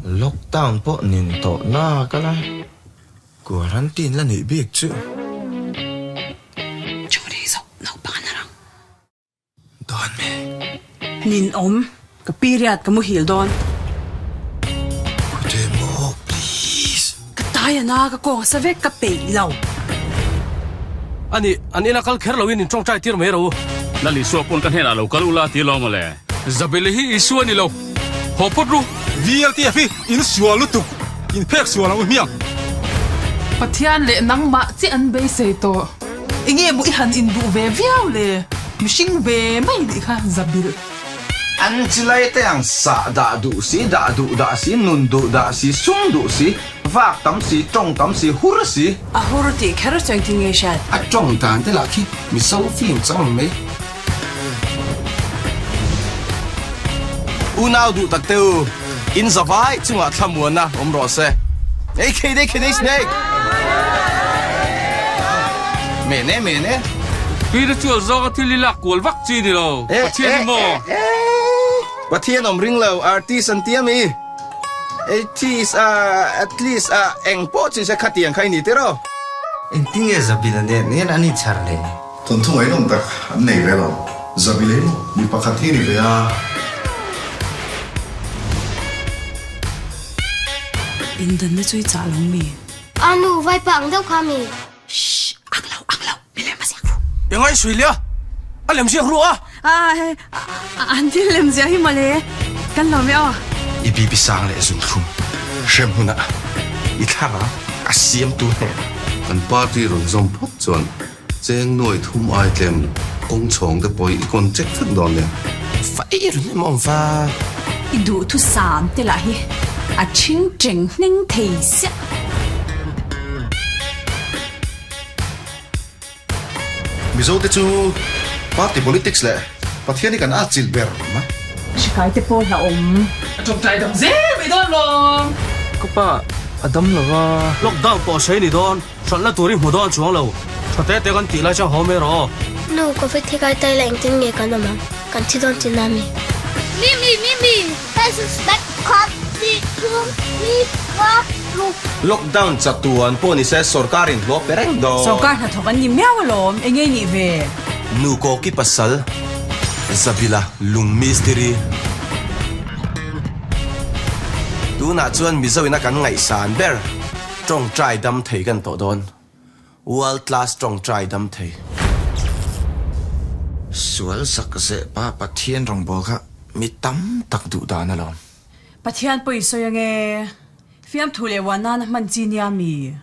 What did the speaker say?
Lockdown pawh nin tawh nak a la, quarantine la nih bik chu. Churi zawk naupang an harang. Dawn me. Nin awm, ka period ka muhil dawn. Khute maw please. Ka tai a na, ka kawng sa vek ka peih lo. Ani, an ina kal kher loin in tawngtai tir mai ro. Lal Isua pawn ka hnenah lo kal ula ti lawm mawle. Zabele hi Isua ni lo. Haw phawt ru. VLTF hi in sual lutuk, in phek sual ang u hmiang. Pathian leh nangmah chiah an beisei tawh. Enge maw i han induh ve viau le? Mihring ve mai nih kha Zabilh. An chilai te ang sah dah duh si, dah duh dah si, nun duh dah si, sum duh si, vak tam si, tawng tam si, hur si. A hur tih kher chu engtin nge hriat? A tawng dan te lah khi Mizo film chang mai. Unau duh tak te u, in zavai chungah thlamuanna awm rawh se. Ei khei dei khei dei snake. Mene mene. Spiritual zawnga thil i lak kual vak chi ni lo. Pathian hi maw? Pathian awm ring lo, artist an ti ami? Atheist a, at least a, eng pawh chi se khatiang kha i ni tiraw? Engtinge Zabila nen hian an inchhar le? Thawnthu ngaihnawm tak an nei ve lo. Zabila hi maw mi pakhat hi a ni ve a. Indanna chu i chah lo mi? A nu, vaipa ang deuh kha mi? Shh! Ang lo, ang lo, mi lem a ziak ru. Eng ai sui lia? A lem ziak ru a! An thil lem ziah hi mawle, kan lo mi aw. I bibi sang leh zunthlum hrem hunah i thlarau a siamtu hnenah. Kan party rawn zawm phawt chuan Cheng nuai thum ai tlem kawng chhawng te pawh i contact vek dawn nia. Fai run em awm va. I duhthusam te lah hi a thing teng hneng thei siah. Mizo te chu party politics leh Pathian hi kan atchilh ber mai. Hrikai te pawh hlauhawm. A tawngtai dam zel mai dawn lawm. Ka pa a dam lo va. Lockdown pawh sei ni dawn. Hralhna tur i hmu dawn chuang lo. Tha te te kan tih lai chuan haw mai rawh aw. Nu, Covid hi kai tai la engtin nge kan awm ang? Kan thi dawn tih na mi? Mimi, Mimi, hei suspect khat, hnih, thum, li, nga, ruk. Lockdown chatuan pawh ni se sorkar in hlawh pe reng dawn. Sorkar hnathawk an ni miau alawm, eng nge nih ve? Nu Koki pasal, Zabila lung mistiri. Tunah chuan Mizo ina kan ngaihsan ber. Tawngtai dam thei kan tawh dawn. World class tawngtai dam thei. Sual zak zeh pa Pathian rawngbâwl kha mi tam tak duh dan alawm. Pathian pawh i sawi ange. Fiamthu leh uan nana hman chi nia mi?